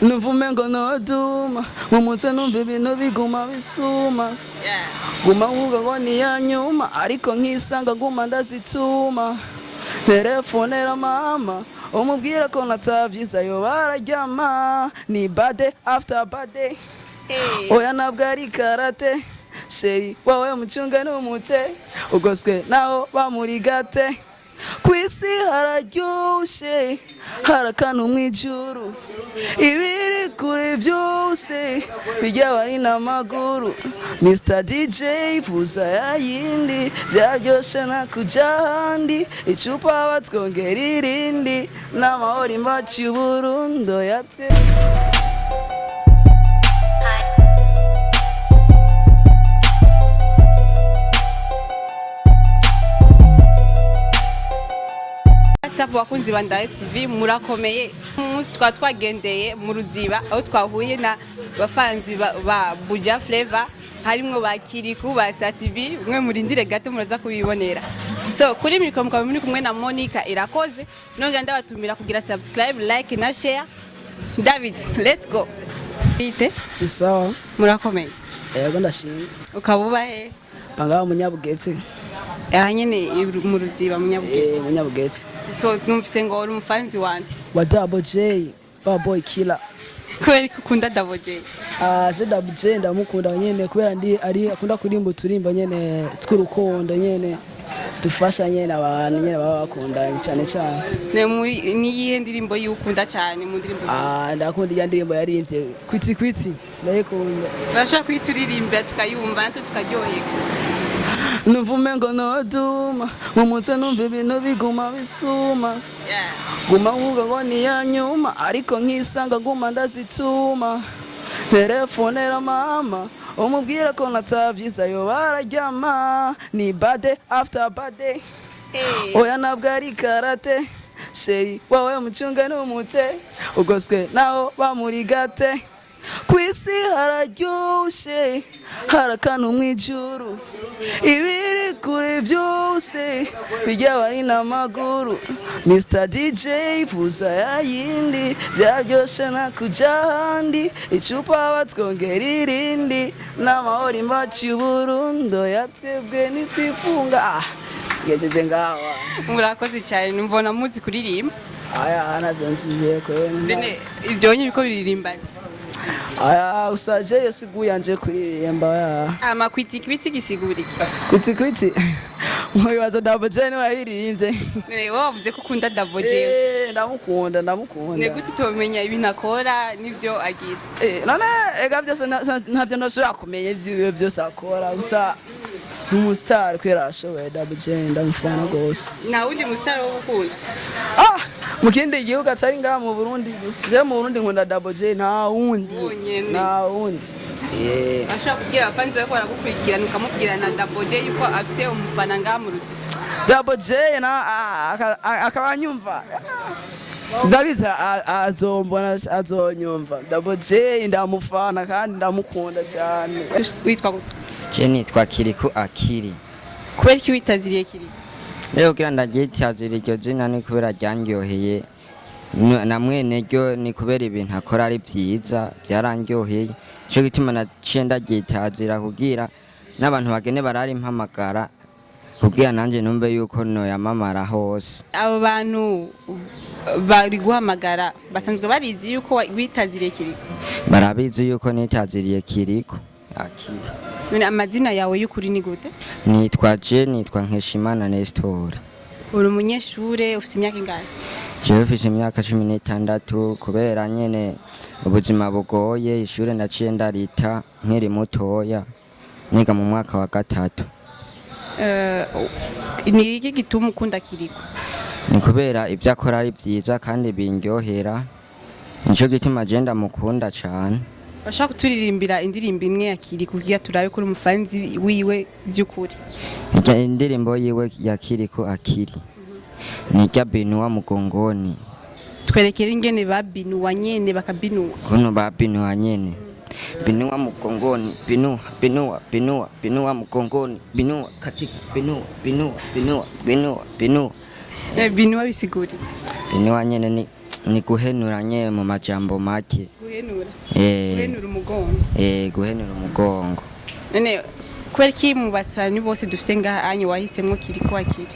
Numva umengo noduma mu mutwe, numva ibintu biguma bisuma, guma nkuga ngo ni ya nyuma, ariko nkisanga nguma ndazituma. Telefonera mama umubwira ko natavyizayo, bararyama. Ni bade after bade, oya ntabwo ari karate. Chéri wawe mucunge n'umute ugoswe naho bamurigate. Ku isi hararyoshe, harakana mwijuru, ibiri kure byose bijya bari n'amaguru. Mr DJ vuza ya yindi, byaryoshe nakuja ahandi, icupa batwongera irindi, n'amahoro imbaci Burundo yatwe. WhatsApp, bakunzi ba Ndaye TV, murakomeye. Umunsi twaba twagendeye mu Ruziba aho twahuye na bafanzi ba Buja Flavor, harimwo ba Kiriku, ba Satibi. Umwe murindire gato muraza kubibonera. So kuri mikoro mukaba muri kumwe na Monica Irakoze. Nongera ndabatumira kugira subscribe, like na share. David, let's go. Bite? Isawa. Murakomeye? Yego, ndashimye. Ukaba uba he? Pangaho Munyabugetse. Aha nyene mu Ruziba, Munyabugete? Eh, Munyabugetse. So numvise ngo uri umufanzi wanje. Wa Double J, Bad Boy Killer. Kubera ko ukunda Double J? Ah, je Double J ndamukunda nyene kubera ndi ari akunda kuririmba uturimbo nyene tw'urukundo nyene dufasha nyene abantu nyene baba bakundanye cyane cyane. Ni iyihe ndirimbo y'ukunda cyane mu ndirimbo zawe? Ah, ndakunda iya ndirimbo yaririmbye Kwiti Kwiti, ndayikunda. Urashobora kuyituririmbira tukayumva natwe tukaryoherwa? Numva umengo noduma mu mutwe, numva ibintu biguma bisuma, guma nkuga ngo ni ya nyuma, ariko nkisanga nguma ndazituma. Telefonera mama umubwira ko natavyizayo, bararyama. Ni bade after bade, oya ntabwo ari karate. Chéri wawe mucunge n'umute ugoswe naho bamurigate. Ku isi hararyoshe, harakana mwijuru, ibiri kure byose bijya bari n'amaguru. Mr DJ vuza ya yindi, byaryoshe nakuja ahandi, icupa batwongera irindi, n'amahoro imbaci Burundo yatwebwe nitwifunga. Ah, ngejeje ngawa. Murakoze cyane, mbona muzi kuririmba. Aya navyo nsize kwene. None ibyo nyine biko biririmbanye? Aya usaje yasiguye anje kuririmba ya. Ama Kwiti Kwiti gisigura iki? Kwiti Kwiti mubibazo Double J niwe yayiririmbye. None wowe wavuze ko ukunda Double J. Eh, ndamukunda, ndamukunda. Ni gute utomenya ibintu akora n'ibyo agira? Eh, none ega byose ntabyo ntashobora kumenya ibyiwe byose akora, gusa ni umustar kubera arashoboye. Double J ndamufana rwose. Nta wundi musitari wo gukunda? Ah, mu kindi gihugu atari ngaha mu Burundi gusa, je mu Burundi nkunda Double J, nta wundi. Wonyene. Nta wundi. Eh. Ashobora kubwira abafanzi bariko baragukurikirana, ukamubwira na Double J yuko afise umufana ngaha mu Ruziba. Double J na akaba anyumva, ndabizi azombona, azonyumva. Double J ndamufana kandi ndamukunda cyane. Witwa gute? Je nitwa Kiriku Akiri. Kubera iki witaziriye Kiriku? Rero kugira ndaryitazira iryo zina ni kubera ryanryoheye, na mwene ryo ni kubera ibintu akora ari vyiza, byarandyoheye, nico gituma naciye ndaryitazira kugira n'abantu bagende bararimpamagara, kugira nanje numve yuko noyamamara hose. Abo bantu bari guhamagara basanzwe barizi yuko witaziriye Kiriku? Barabizi yuko nitaziriye Kiriku Akiri. None amazina yawe y'ukuri ni gute? Nitwa je nitwa Nkeshimana Nestor. Uri umunyeshure, ufite imyaka ingahe? Jewe mfise imyaka 16. Kubera nyene ubuzima bugoye, ishure naciye ndarita nkiri mutoya, niga mu mwaka wa gatatu. Ni iki gituma ukunda Kiriku? Ni kubera ivyo akora ari vyiza kandi bindyohera, nico gituma je ndamukunda cane. Bashaka kuturirimbira indirimbo imwe ya Kiriku kugira turabe ko uri umufanzi wiwe by'ukuri. Irya indirimbo yiwe ya Kiriku Akiri nirya Binuwa Mugongoni. Twerekere ingene babinuwa nyene, bakabinuwa. Kuno ba binuwa nyene, binua mgongoni, binua, binua, binua, binua mgongoni, binua katika, binua, binua, binua, binua, binua. Binuwa bisigura? Binua nyene ni guhenura nyene mu majambo make. Guhenura? Eh. Guhenura umugongo? Eh, guhenura umugongo. None kubera iki mu basani bose dufite ngaha anye wahisemwo Kirikou Akili?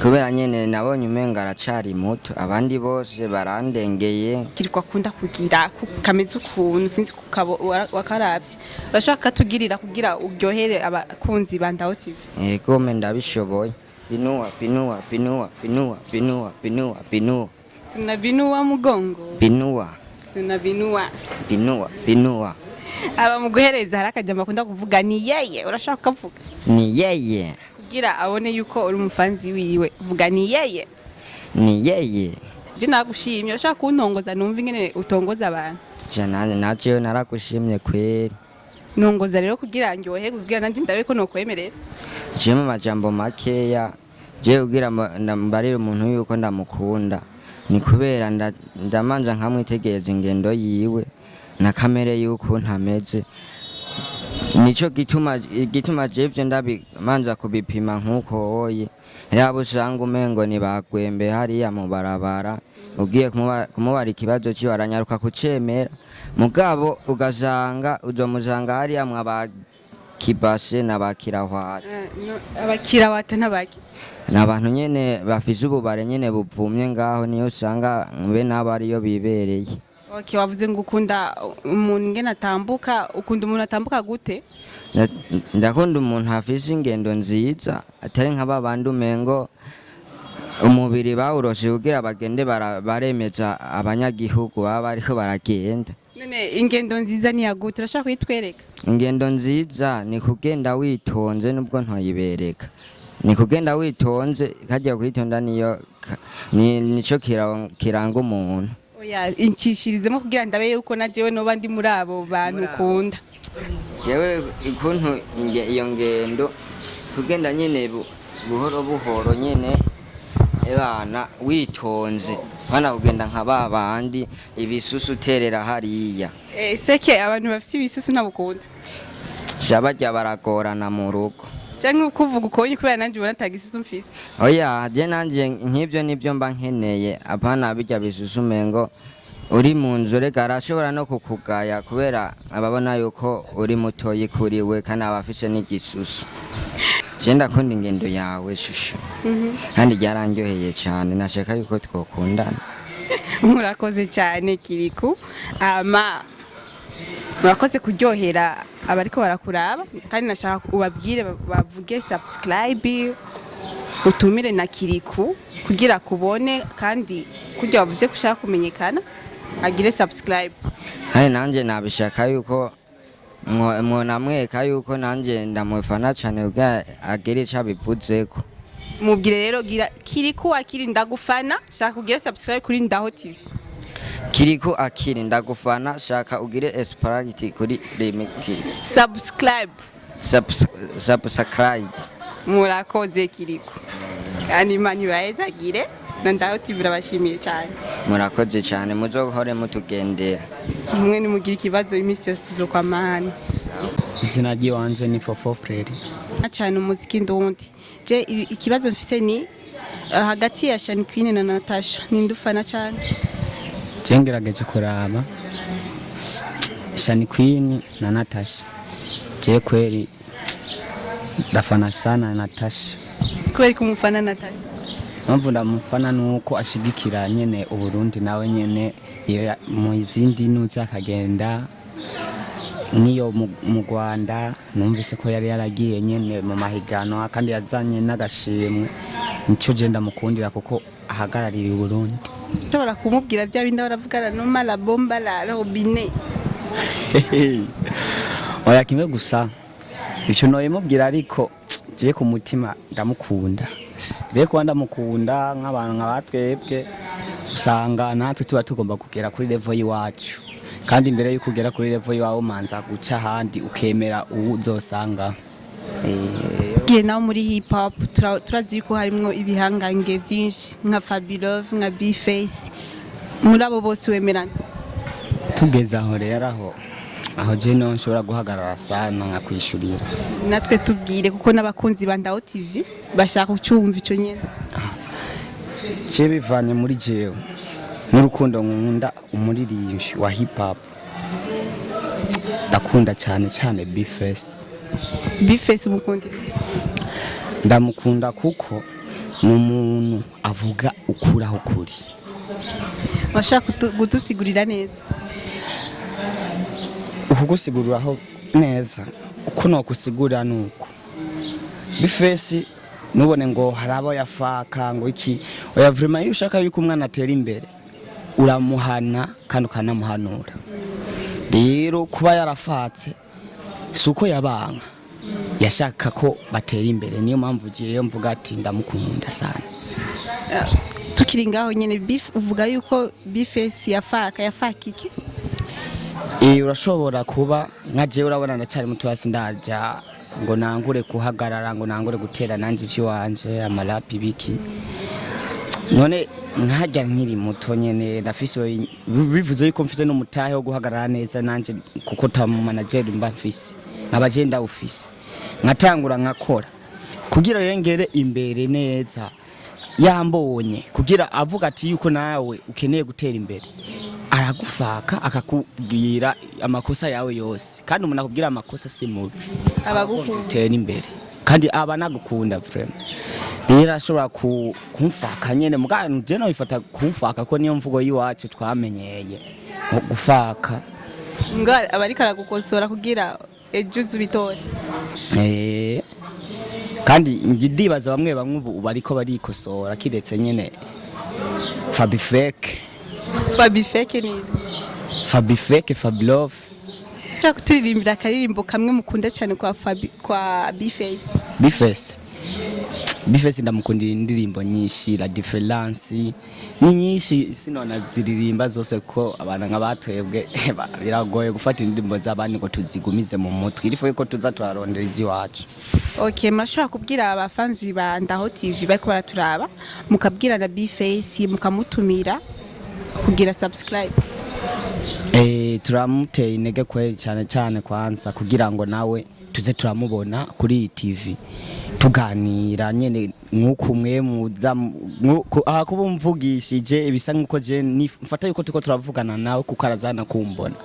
Kubera nyene nabonye umenga aracari muto, abandi bose barandengeye. Kirikou akunda kugira kameze ukuntu, sinzi kukabo wakaravye, urashobora katugirira kugira uryohere abakunzi ba Ndaho TV? Ego me, ndabishoboye. Binua, binua, binua, binua, binua, binua, binua. Tunabinua mugongo. Binua. Tunabinua. Binua, binua. Aba mu guhereza hari akajambo akunda kuvuga, ni yeye, urashobora kukavuga? Ni yeye. Kugira abone yuko uri umufanzi wiwe, vuga ni yeye. Ni yeye. Je nagushimye, urashobora kuntongoza numva ingene utongoza abantu? Jana najewe naragushimye kweri. Ntongoza rero kugira ndyohe, kugira nanje ndabe ko nokwemerera. Je mu majambo makeya, je kugira ndambarire umuntu yuko ndamukunda ni kubera ndamanza nkamwitegereza ingendo yiwe na kamere y'ukuntu ameze. Nico gituma jevyo ndabimanza kubipima nk'uko woye raba usanga umengo ni bagwembe hariya mu barabara, ugiye kumubara ikibazo ciwe aranyaruka kucemera, mugabo ugasanga uzomusanga hariya mwa kibase na bakirahwara. Abakirawata n'abaki? Ni abantu nyene bafise ububare nyene buvumye ngaho, niyo usanga be nabo ariyo bibereye. Okay, wavuze ngo ukunda umuntu ingene atambuka, ukunda umuntu atambuka gute? Ndakunda umuntu afise ingendo nziza, atari nka babandi umengo umubiri bawuroshe kugira bagende baremeza abanyagihugu baba bariko baragenda. None ingendo nziza ni gute? Urashobora kuyitwereka? Ingendo nziza ni kugenda witonze, nubwo ntoyibereka, ni kugenda witonze. Kajya kwitonda niyo nico kiranga umuntu. Oya, incishirizemo kugira ndabe yuko na jewe noba ndi muri abo bantu ukunda. Jewe ukuntu iyo ngendo kugenda nyene buhoro buhoro nyene, ebana witonze, bana kugenda nka ba bandi ibisusu uterera hariya. Eh, seke abantu bafite ibisusu ntabukunda? Sha barya baragorana mu rugo. Cyangwa ukuvuga ukonye kubera nanjye ubona atagisusu mfise? Oya, je nanje nk'ivyo nivyo mba nkeneye, apana bijya bisusu umengo uri mu nzu. Reka arashobora no kukugaya kubera ababona yuko uri mutoyi kuri we kandi aba afise n'igisusu. Je ndakunda ingendo yawe shusho, kandi ryaranryoheye cyane, nashaka yuko twokundana. Murakoze cyane Kirikou, ama murakoze kuryohera abariko barakuraba, kandi nashaka ubabwire bavuge subscribe, utumire na Kirikou kugira kubone, kandi kurya wavuze ko ushaka kumenyekana agire subscribe. Kandi nanje nabishaka yuko mwonamweka yuko nanje ndamufana cyane kugira agire ico abivuzeko. Mubwire rero, gira Kirikou Akili ndagufana, shaka ugire subscribe kuri Ndaho TV. Kirikou Akili ndagufana, shaka ugire esperanti kuri remiti. Subscribe. Subscribe. Murakoze Kirikou, kandi Imana ibahezagire, na Ndaho TV irabashimiye cyane. Murakoze cyane, muzohore mutugendera. Mwe nimugira ikibazo iminsi yose tuzokwamahana. Izina ry'iwanje ni Fofo Freri. Cyane umuziki ndundi. Je ikibazo mfise ni hagati ya Shani Queen na Natasha, ninde ufana cyane? Je ngerageje kuraba Shani Queen na Natasha, je kweli ndafana sana Natasha. Kubera ko umufana Natasha? Mpamvu ndamufana nuko ashigikira nyene Uburundi, nawe nyene iyo mu zindi nuzi akagenda niyo mu Rwanda, numvise ko yari yaragiye nyene mu mahiganwa kandi yazanye n'agashimwe. Nico je ndamukundira kuko ahagarariye Uburundi. Ushobora kumubwira bya bindi baravugana noma la bomba la robinet? Oya, kimwe gusa icyo noyimubwira, ariko je ku mutima ndamukunda. Rero kuba ndamukunda, nk'abantu nka batwebwe usanga natwe tuba tugomba kugera kuri level y'iwacu, kandi imbere y'uko ugera kuri level y'iwawe umanza guca ahandi ukemera uwo uzosanga. Gihe nawe muri hip hop turazi ko harimwo ibihangange byinshi nka Fabilove, nka Bface, muri abo bose wemerana? Tugeze aho rero, aho je no nshobora guhagarara sana nkakwishurira. Natwe tubwire, kuko n'abakunzi ba Ndaho TV bashaka kucyumva ico nyene. Je bivanye muri jewe n'urukundo nkunda umuririmbyi wa hip hop. Ndakunda cyane cyane B-Face. B-Face umukundira? Ndamukunda kuko ni umuntu avuga ukuri aho kuri. Washaka kudusigurira neza? Ukugusiguriraho neza, uko nokusigurira ni uko B-Face nubone ngo hari abo yafaka ngo iki. Oya, vraiment, iyo ushaka yuko umwana atera imbere uramuhana kandi ukanamuhanura. Rero kuba yarafatse si uko yabanka, yashaka ko batera imbere. Niyo mpamvu ugiyeyo mvuga ati ndamukunda sana. Tukiri ngaho nyene, Beef, uvuga yuko B-Face yafaka iki? Urashobora kuba nka jewe, urabona ndacyari muto hasi, ndaja ngo nangure kuhagarara, ngo nangure gutera nanje ivy'iwanje, amarapi biki. None nkajya nkiri muto nyene ndafise, bivuze yuko mfise n'umutahe wo guhagarara neza nanje, kuko ta mu manager mba mfise, nkaba je ndawufise, nkatangura nkakora kugira rero ngere imbere neza. Yambonye kugira avuga ati yuko nawe ukeneye gutera imbere, aragufaka akakubwira amakosa yawe yose. Kandi umuntu akubwira amakosa si mubi. Abagukunda. Utera imbere kandi aba anagukunda vraiment. Rero ashobora kumfaka nyene, mugabo je nobifata kumfaka ko niyo mvugo y'iwacu twamenyeye gufaka. Ngo aba ariko aragukosora kugira ejo uzubitore. Kandi ndibaza bamwe bamwe ubu bariko barikosora, kiretse nyene Fabifeke. Fabifeke ni? Fabifeke, Fabilove. Ushaka kuturirimbira akaririmbo kamwe mukunda cyane kwa Fabi, kwa B-Face? B-Face, B-Face ndamukundira indirimbo nyinshi, La Difference ni nyinshi, sinona ziririmba zose ko abantu nka batwebwe biragoye gufata indirimbo z'abandi ngo tuzigumize mu mutwe. Irifo yuko tuza turarondera iz'iwacu. Okay, murashobora kubwira abafanzi ba Ndaho TV bariko baraturaba, mukabwira na B-Face, mukamutumira kugira subscribe. Turamuteye intege kweli, cyane cyane kwanza kugira ngo nawe tuze turamubona kuri iyi TV tuganira nyene nk'uku mwe muza aha kuba umvugishije ibisa nk'uko je mfata yuko turiko turavugana nawe, kuko arazana kumbona.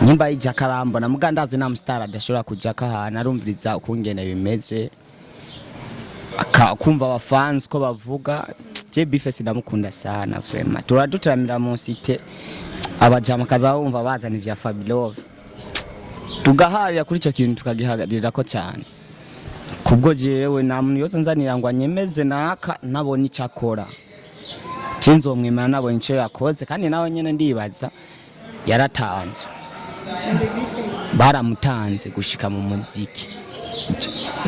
Nyimba yija akarambona, muga ndazi nta mustar adashobora kuja ahantu arumviriza ukungene bimeze, kumva abafans ko bavuga. Je B-Face ndamukunda sana vraiment. Turadutaramira mu cité, abajama kaza bumva bazana ivya Fabilove, tugaharira kuri ico kintu, tukagiharirako cyane. Kubwo jewe nta muntu yose nzanira ngo anyemeze naka nabonye icyo akora. Je nzomwemera nabonye icyo yakoze. Kandi nawe nyene ndibaza yaratanzwe, baramutanze gushika mu muziki.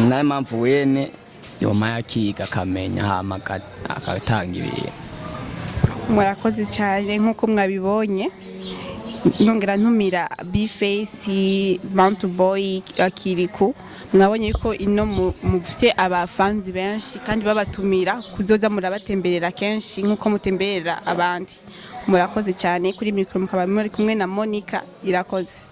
Nayo mpamvu wene yoma yakiga akamenya, hama agatanga ibintu. Murakoze cyane. Nk'uko mwabibonye, nongera ntumira B-Face, Mount Boy, Akiriku. Mwabonye ko ino mufise abafanzi benshi kandi babatumira kuzoza murabatemberera kenshi nk'uko mutemberera abandi. Murakoze cyane. Kuri mikoro mukaba muri kumwe na Monica Irakoze.